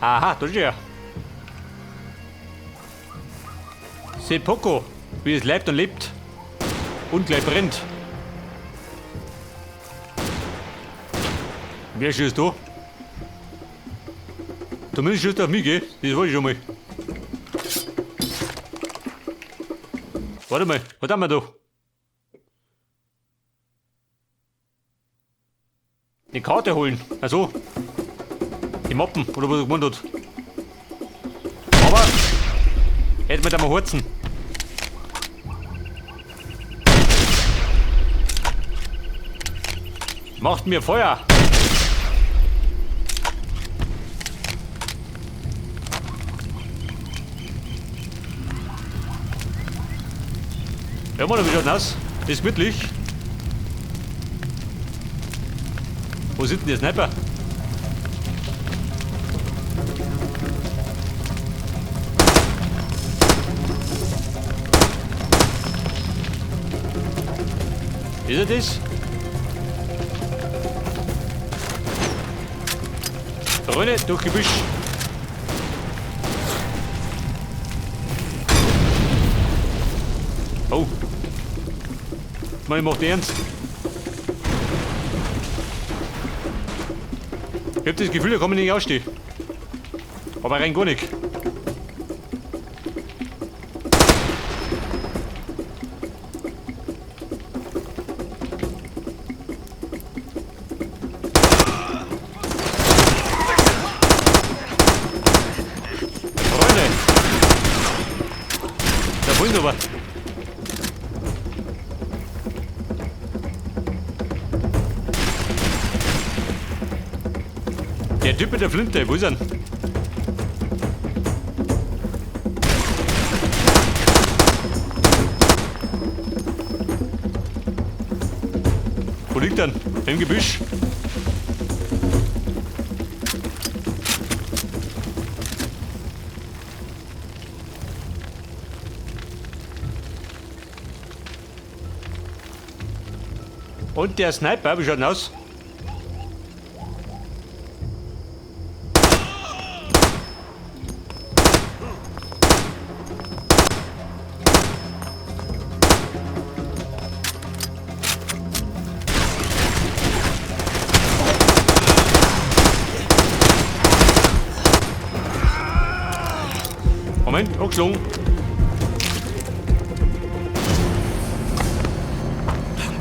Aha, da ist er. Sepoko, wie es lebt und lebt. Und gleich brennt. Wer schießt da? Zumindest schießt er auf mich, gell? Das weiß ich schon mal. Warte mal, was haben wir da? Die Karte holen. Also die Mappen, oder was er gemeint hat. Aber jetzt mit einmal horzen. Macht mir Feuer! Ja, Mann, wie schaut denn aus? Das ist gemütlich. Wo sind denn die Sniper? Ist er das? Freunde, durch Gebüsch. Oh. Man macht ernst. Ich hab das Gefühl, da kann man nicht ausstehen. Aber rein gar nicht. Freunde! Da wollen sie aber. Der Typ mit der Flinte, wo ist er denn? Wo liegt er denn? Im Gebüsch. Und der Sniper, wie schaut denn aus? Moment, angeschlagen.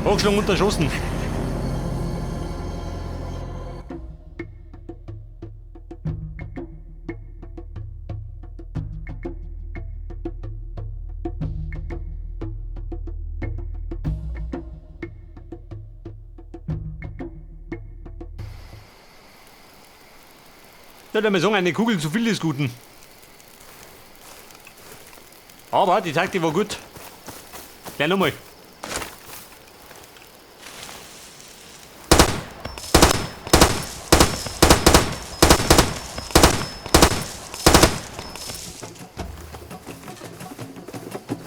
Angeschlagen und erschossen. Da würde man sagen, eine Kugel zu viel des Guten. Aber die Taktik war gut. Gleich nochmal.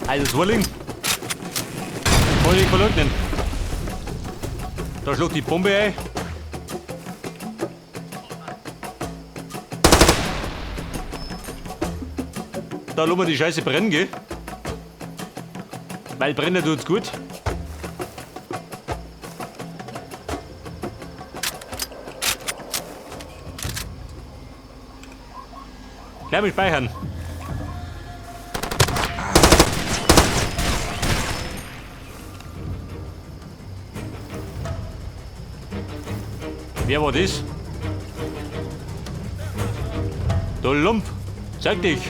Also Zwilling. Kann ich nicht verleugnen. Da schlug die Bombe ein. Da lassen wir die Scheiße brennen, gell? Weil brennen tut's gut. Gleich mal speichern. Wer war das? Du Lump! Zeig dich!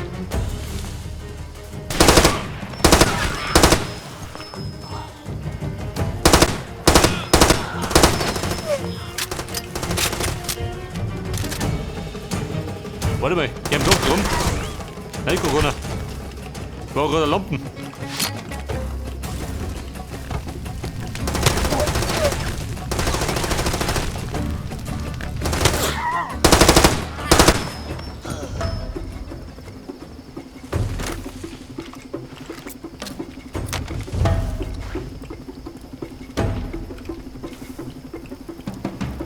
Warte mal, die haben doch rum. Nein, Corona. War gerade Lampen.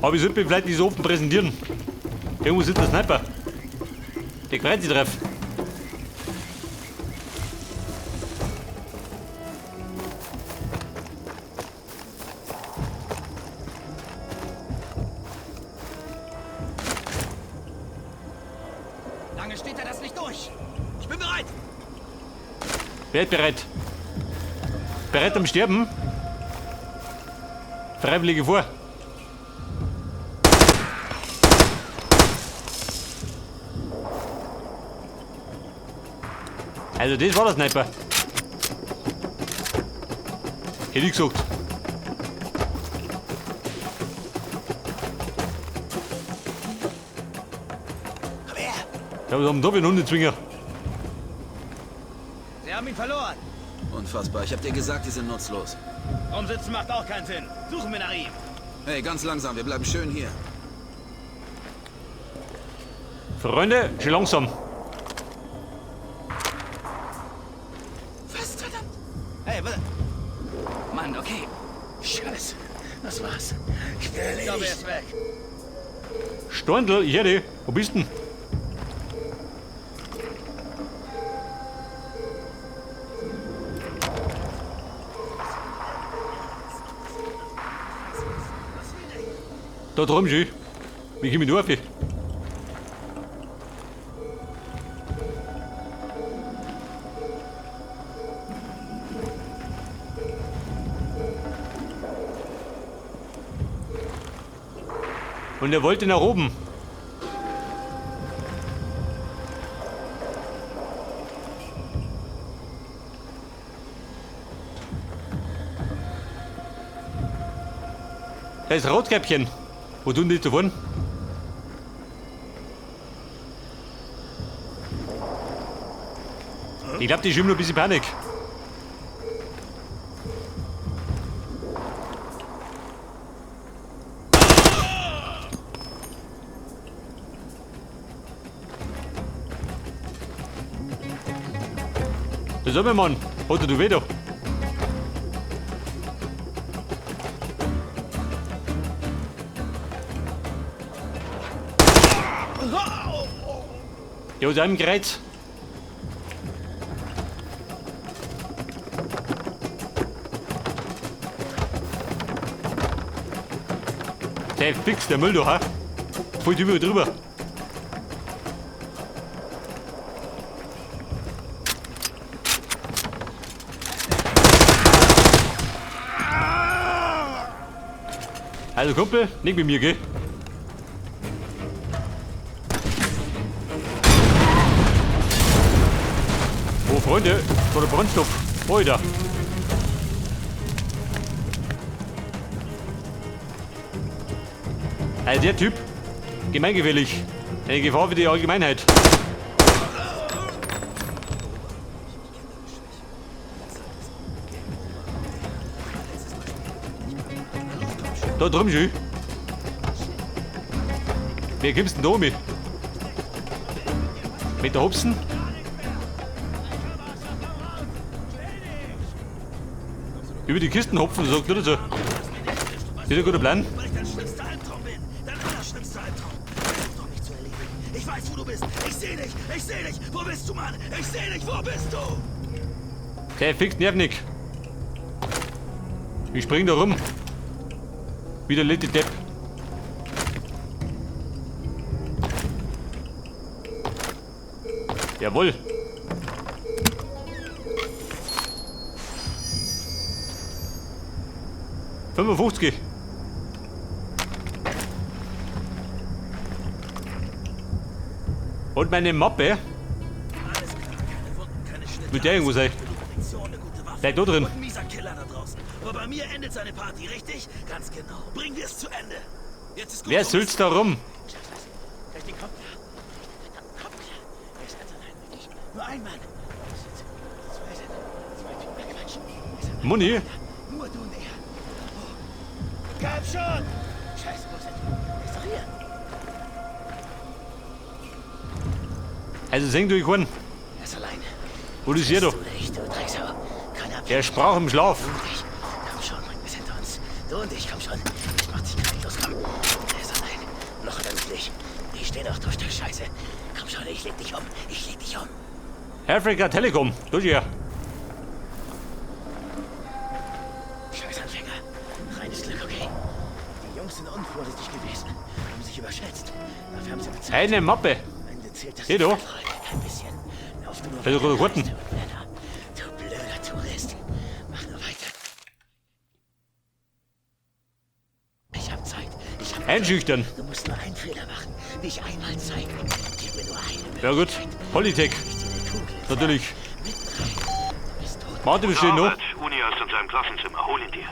Aber ich sollte mir vielleicht nicht so offen präsentieren. Irgendwo sitzt der Sniper. Der freut sich drauf. Lange steht er das nicht durch. Ich bin bereit. Wer ist bereit? Bereit am Sterben? Freiwillige vor. Also das war der Sniper. Hätte ich gesagt. Komm her. Ja, was haben da für einen Hundezwinger? Sie haben ihn verloren. Unfassbar. Ich hab dir gesagt, die sind nutzlos. Rumsitzen macht auch keinen Sinn. Suchen wir nach ihm. Hey, ganz langsam. Wir bleiben schön hier. Freunde, schön langsam. Was, verdammt? Hey, warte. Mann, okay. Scheiße, das war's. Ich bin Ich glaube, er erledigt. ist weg. Storndl, ich hör dich. Wo bist denn? Da drüben schon. Wie komm ich da rauf? Und er wollte nach oben. Da ist Rotkäppchen. Wo tun die davon? Ich glaube, die schieben noch ein bisschen Panik. Das ist mein Mann. Hat er du wieder? Ja, hat einem Kreuz. Der fix, der Müll da, ha? Voll drüber drüber. Also Kumpel, nicht mit mir, gell? Oh Freunde, da der Brennstoff. Alter. Also der Typ, gemeingefährlich. Eine Gefahr für die Allgemeinheit. Da drüben schon. Wer gibt's denn da mit? Mit der Hopsen? Über die Kisten hopfen, sagt er so. Ist ein guter Plan. Weil ich dein schlimmster Albtraum bin. Dein allerschlimmster Albtraum. Versuch doch mich zu erledigen. Ich weiß, wo du bist. Ich seh dich. Ich seh dich. Wo bist du, Mann? Ich seh dich. Wo bist du? Der fix nervt nicht. Ich spring da rum. Wie der letzte Depp. Jawohl. 55. Und meine Mappe. Alles klar. Keine Wunden, keine Schnitte. Mit der irgendwo sein. Genug Munition, eine gute Waffe. Bleib da drin. Und ein mieser Killer da draußen. Aber bei mir endet seine Party, richtig? Ganz genau. Bringen wir es zu Ende. Jetzt ist gut. Wer du sülzt da rum? Scheiße, krieg den Kopf klar. Krieg den verdammten Kopf klar. Er ist ganz allein, richtig? Nur ein Mann. Es sind zwei sind. Zwei Typen. Ach, Quatsch. Es sind Muni? Nur du und er. Oh. Komm schon! Scheiße, wo ist er? Er ist doch hier. Also sing du, ich kann. Er ist allein. Wo ist er da? Du dich, du Drecksau. Keiner Er sprach im Schlaf. Du und ich. Komm schon, bring es hinter uns. Du und ich, komm schon. Ich mach dich kalt, los, komm. Er ist allein. Noch hat er mich nicht. Ich steh noch durch die Scheiße. Komm schon, ich leg dich um. Ich leg dich um. Africa Telekom, da ist er. Scheiß Anfänger. Reines Glück, okay? Die Jungs sind unvorsichtig gewesen. Haben sich überschätzt. Dafür haben sie bezahlt. Eine Mappe. Am Ende zählt das Hier, du. nicht, Freund. Kein bisschen. Lauf du nur Also, weiter, guten. du Penner. Du blöder Tourist. Mach nur weiter. Ich hab Zeit. Ich hab Einschüchtern. Du musst nur einen Fehler machen. Dich einmal zeigen. Gib mir nur eine Ja gut. Möglichkeit. Polytech. Ich dir eine Kugel. Natürlich. Mitten rein. Du bist tot. Warte, wir stehen noch. Arbeit. Unia ist in seinem Klassenzimmer. Hol ihn dir.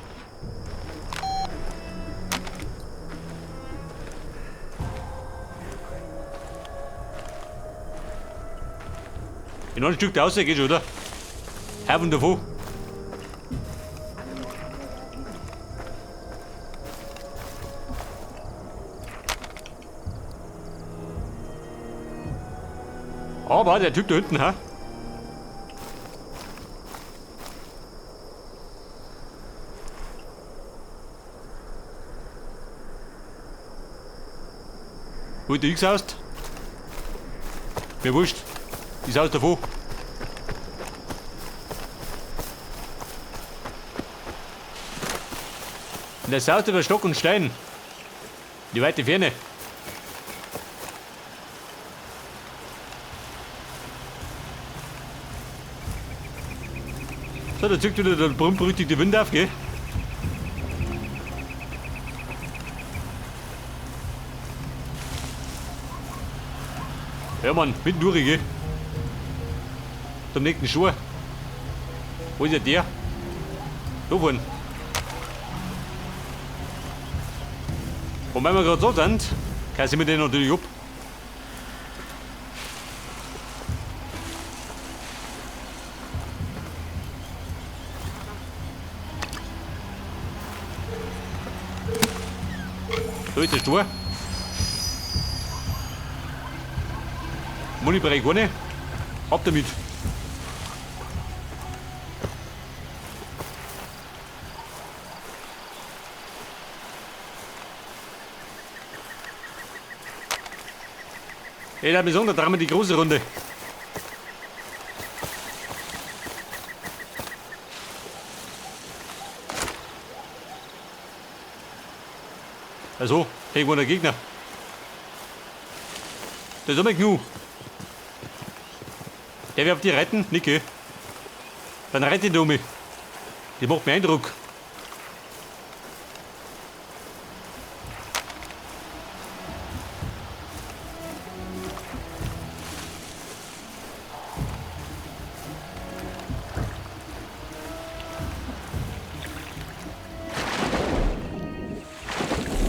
In einem Stück da raus geht schon, oder? Herr und davon. Aber der Typ da hinten, ha? Wo du X hast? Mir wurscht. Ist aus davon. Und der saust über Stock und Stein. In die weite Ferne. So, da zückt wieder der berühmt-berüchtigte Wind auf, gell? Ja, Mann, mitten durch, gell? Zum nächsten Schuh. Wo ist denn der? Da vorne. Und wenn wir gerade so sind, kann ich mir den natürlich ab. Da ist der Stor. Muni-Bereich gar nicht. Ab damit. Ey, da hab ich gesagt, da drehen wir die große Runde. Also, irgendwo der Gegner. Das ist aber genug. Der will auf die reiten? Nicke. Dann rette ich mich. Die macht mir Eindruck.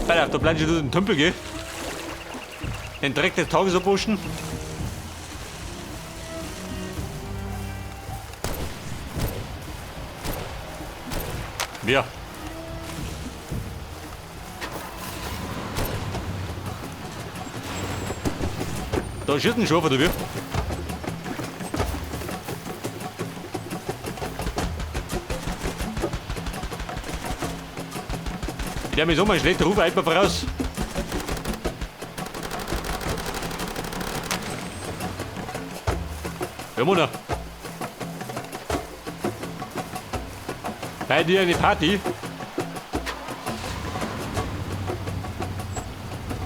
Pass auf, da bleib ich durch den Tümpel, gell? Den Dreck des Tages abwaschen. Wer? Da schießt ein Schaf, oder wie? Der mir so mal schlecht, ruf einfach voraus. Ja, Mona. Bei dir eine Party?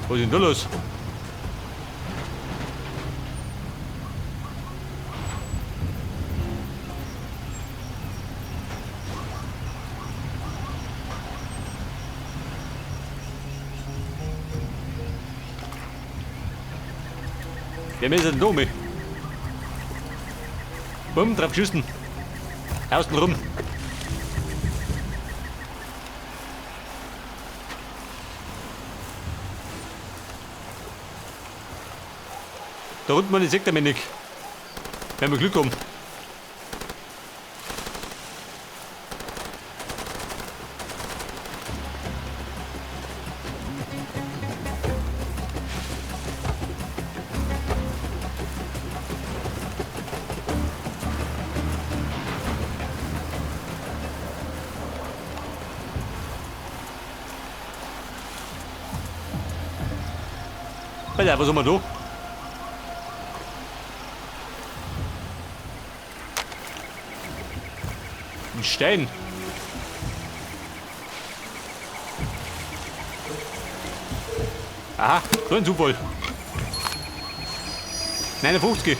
Was ist denn da los? Wer ist denn da mit? Bumm, drauf geschissen. Außen rum. Da unten meine sieht er mich nicht. Wenn wir Glück haben. Alter, was haben wir da? Ein Stein. Aha, so ein Zufall. 59.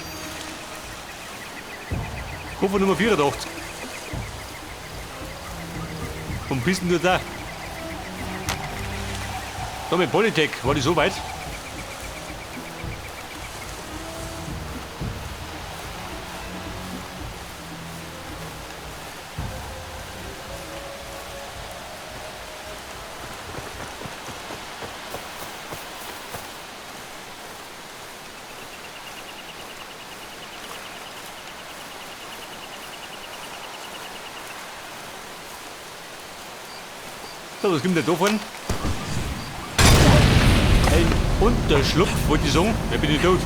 Koffer Nummer 84. Und bist denn du da? Da mit Polytech, war die so weit? So, was kommt denn da vorne? Ein Unterschlupf, wollte ich sagen. Wer bin ich tot?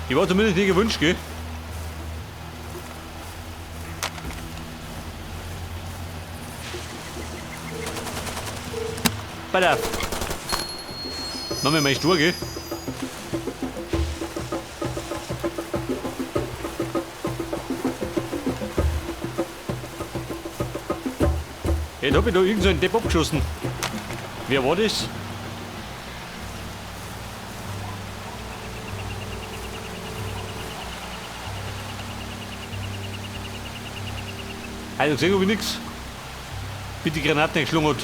Ich war zumindest nicht gewünscht, gell? Pass auf. Machen wir mal stur, gell? Jetzt hab ich da irgend so einen Depp abgeschossen. Wer war das? Also gesehen hab ich nix. Wie die Granaten geschlungen hat.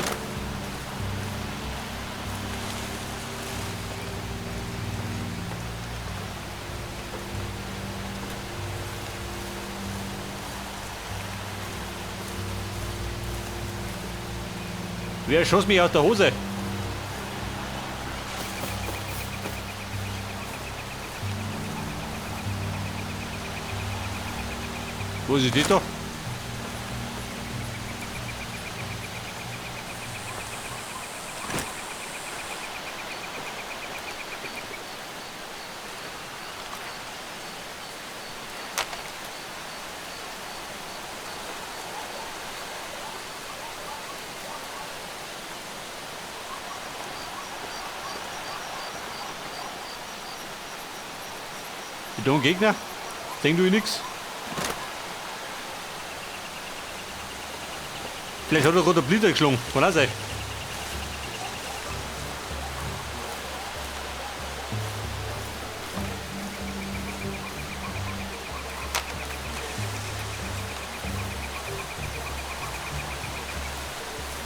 Wer schoss mich aus der Hose? Wo ist die da? Da ein Gegner? Denk du nix? Vielleicht hat er gerade einen Blitzer geschlagen. Kann auch sein.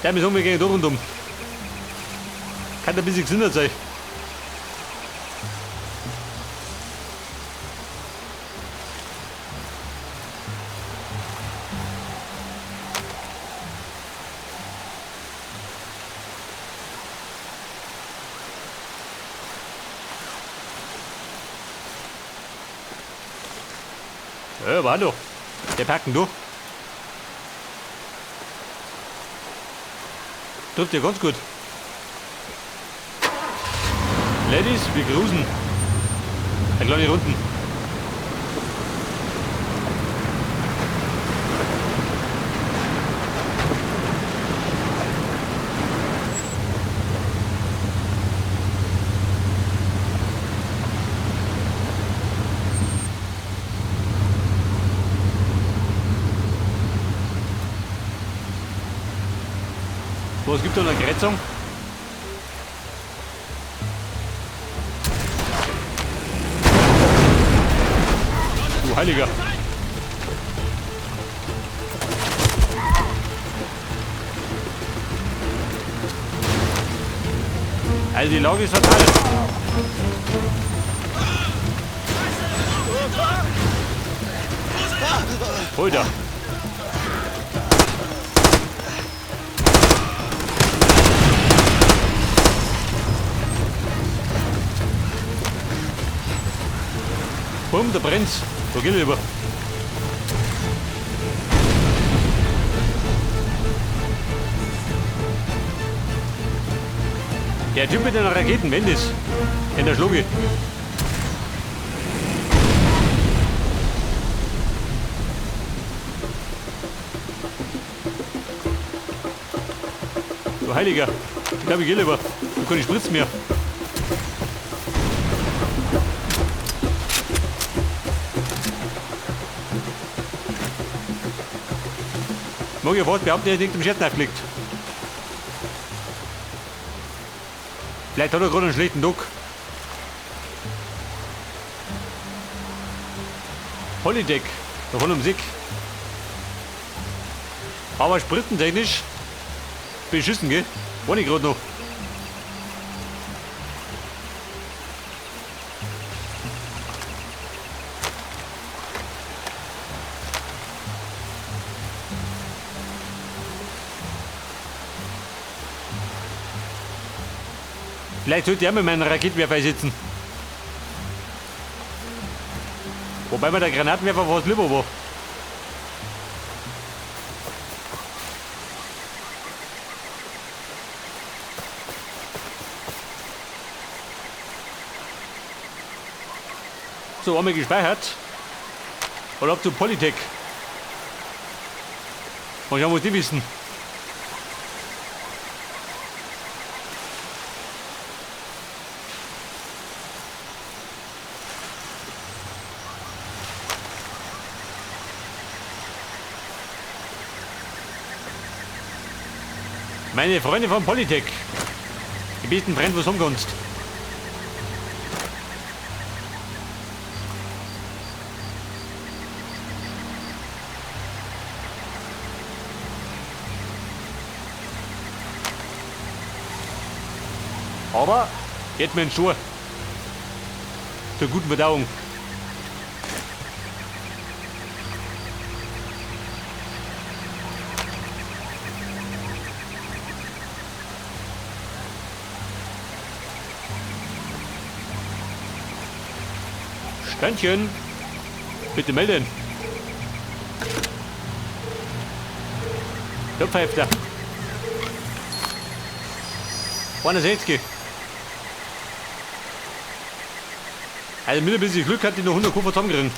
Der ist umgegangen, da rundum. Kann ein bisschen gesünder sein. Ja, war doch. Der packen du. Trifft ja ganz gut. Ladies, wir grusen. Eine kleine Runden. Was gibt da eine Kreuzung? Du Heiliger! Also die Lage ist fatal. Hol da! Bumm, da brennt's. Da geht über. Der Typ mit den Raketen, wenn das. In der Schlucke. Du Heiliger. Ich glaube, ich gehe lieber. Du keine Spritz mehr. Mag ich fast behaupten, er hat irgendeinem Scherz aufgelegt. Vielleicht hat er gerade einen schlechten Tag. Holideck, da vorne ums Eck. Aber spritzentechnisch beschissen, gell? War ich gerade noch. Vielleicht sollte ich auch mit meinen Raketenwerfer einsetzen. Wobei mir der Granatenwerfer fast lieber war. So, einmal gespeichert. Und ab zu Polytech. Mal schauen, was die wissen. Meine Freunde von Polytech. Die besten Freund, was umkommst. Aber jetzt mit dem Schuh. Zur guten Verdauung. Sternchen. Bitte melden. Da pfeift er. 61. Also mit ein bisschen Glück hat die noch 100 Koffer zusammengekriegt.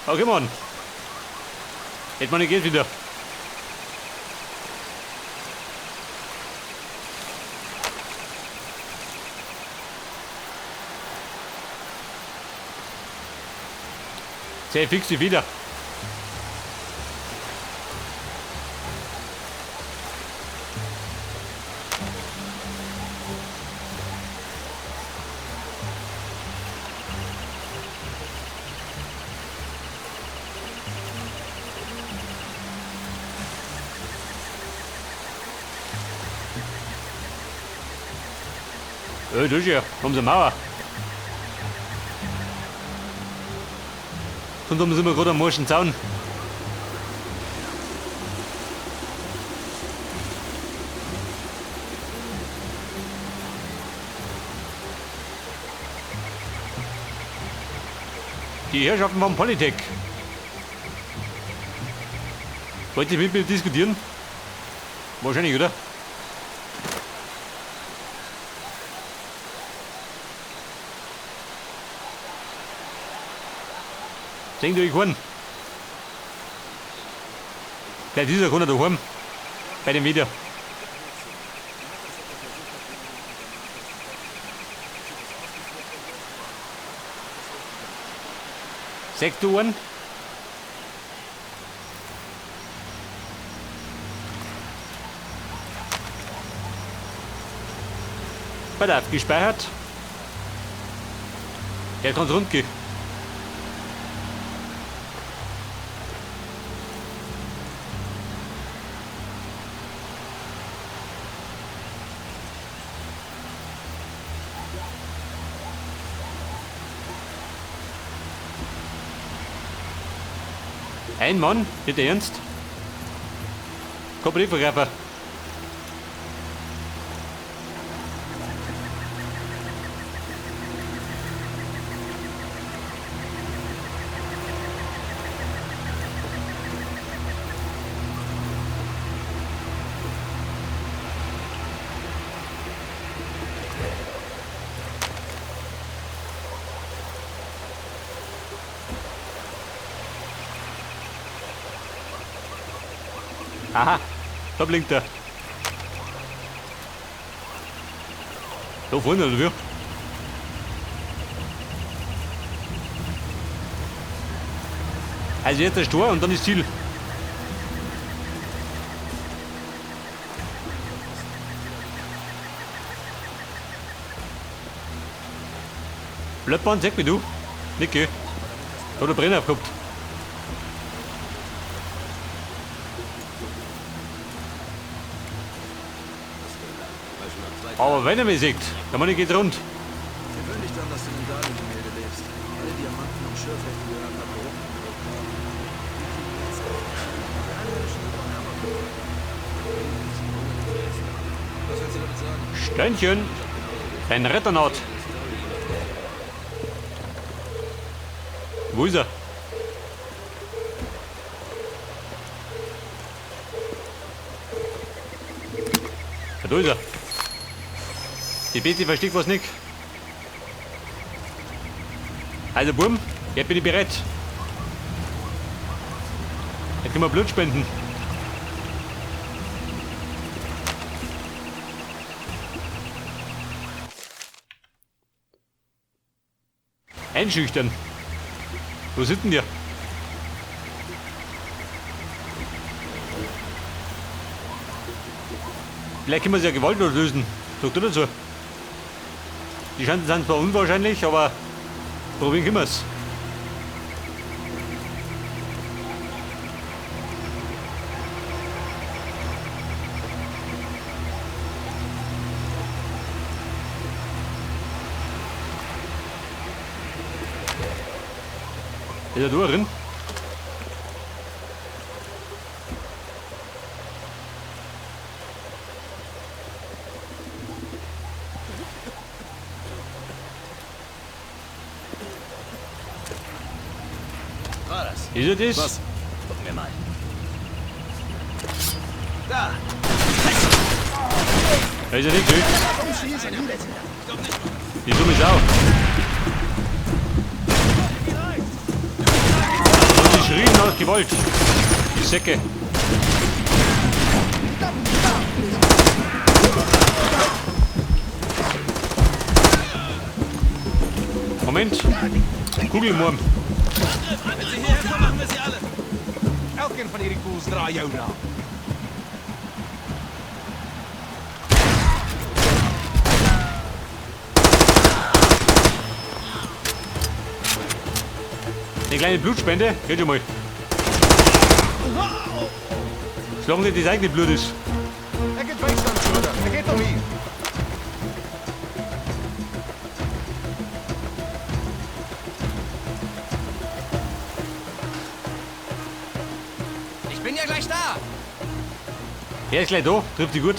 Okay, Mann. Jetzt meine Geld wieder. Sehr fix die wieder. Das ist ja, haben sie Mauer. Und da sind wir gerade am morschen Zaun. Die Herrschaften vom Polytech. Wollt ihr mit mir diskutieren? Wahrscheinlich, oder? Sehen Sie euch keinen? Vielleicht ist ja keiner daheim. Bei dem Video. Sechst du einen? Pass auf, gespeichert. Der kann rund gehen. Ein Mann, nicht ernst? Kein Briefverkäufer. Aha, da blinkt er. Da vorne, oder wie? Also jetzt das Tor und dann ist Ziel. Blödmann, sag mir du. Nicke. Da hat der Brenner aufgehabt. Aber wenn er mich sieht, dann meine ich geht rund. Gewöhn dich dran, dass du in Dali-Gemälde lebst. Alle Diamanten und Schürfrechte gehören einer korrupten Bürokraten. Die Einheimischen sind noch ärmer geworden. Was willst du damit sagen? Steinchen. Ein Retternaut. Wo ist er? Ja, da ist er. Die Betty versteht was nicht. Also Burm, jetzt bin ich bereit. Jetzt können wir Blut spenden. Einschüchtern. Wo sind denn die? Vielleicht können wir sie ja gewaltlos lösen. Sagt du dazu? Die Chancen sind zwar unwahrscheinlich, aber probieren können wir's. Ist er da drin? War das? Ist er das? Was? Gucken wir mal. Da! Da ist er nicht, gell? Die dumme Sau. Und die schrien aus Gewalt. Die Säcke. Moment. Kugel im Wurm. Wenn sie hierher kommen, machen wir sie alle! Elkeen van hierdie koels dra jou naam. Eine kleine Blutspende, geht schon mal. Solange nicht das eigene Blut ist. Ek het bystand nodig. Ek het hom hier. Ich bin ja gleich da! Er ist gleich da, trifft die gut.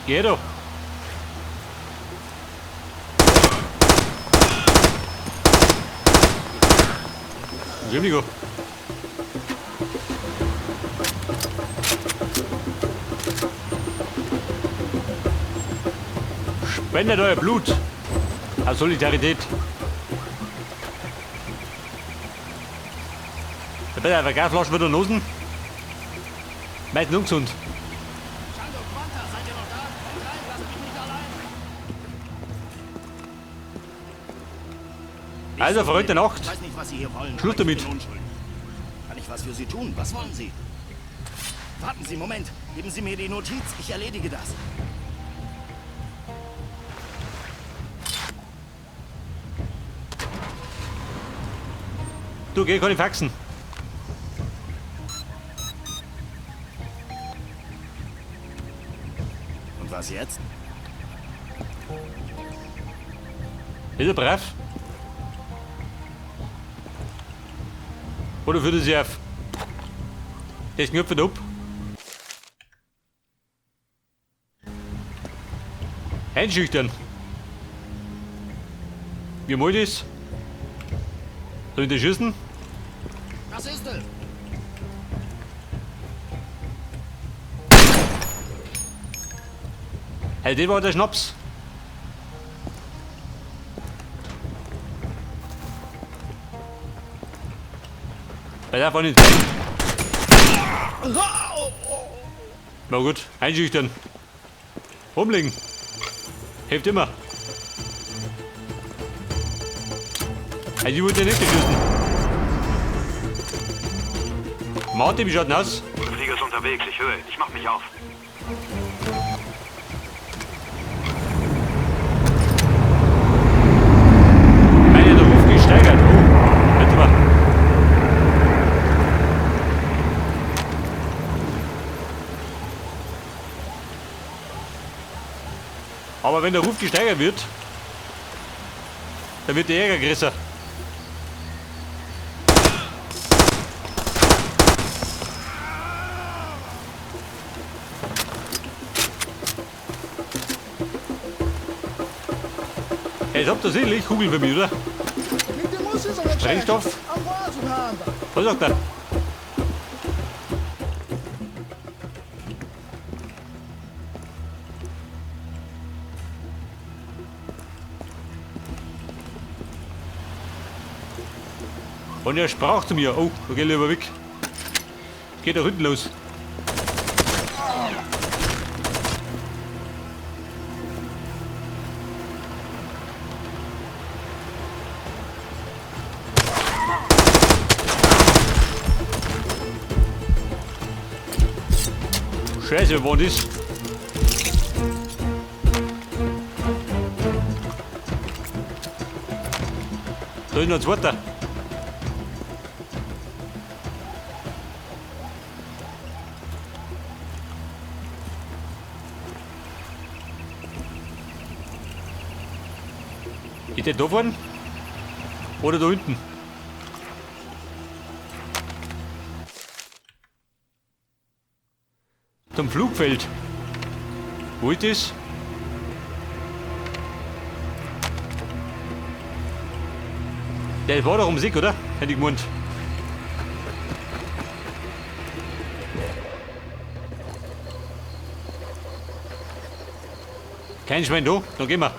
Geh da. Entschuldigung. Spendet euer Blut. Aus Solidarität. Der Peter, eine Gasflasche mit der Nosen. Meistens ungesund. Also, für heute Nacht. Ich weiß nicht, was Sie hier wollen. Schluss aber ich damit. bin unschuldig. Kann ich was für Sie tun? Was wollen Sie? Warten Sie, Moment. Geben Sie mir die Notiz. Ich erledige das. Du, geh, keine Faxen. Und was jetzt? Ist er brav? Oder führt er sich auf? Das Knöpfe da ab. Einschüchtern. Wie mal das? Soll ich das schießen? Was ist es? Hey, das war der Schnaps. Bei der war nicht. Na gut, einschüchtern. Rumlegen. Hilft immer. Also ich wollte nicht erschießen. Martin, wie schaut denn aus? Der Flieger ist unterwegs. Ich höre ihn. Ich mach mich auf. Meine, der Ruf gesteigert. Oh, warte mal. Aber wenn der Ruf gesteigert wird, dann wird der Ärger größer. Hey, jetzt habt ihr sicherlich Kugeln für mich, oder? Brennstoff? Was sagt er? Und er sprach zu mir. Oh, da geh lieber weg. Geht da hinten los. Scheiße, wo das? Da ist noch ein zweiter. Ist der da vorne? Oder da hinten? Zum Flugfeld. Wo ist das? Der war doch um sich, oder? Hätte ich gemeint. Kein Schwein da, dann gehen wir.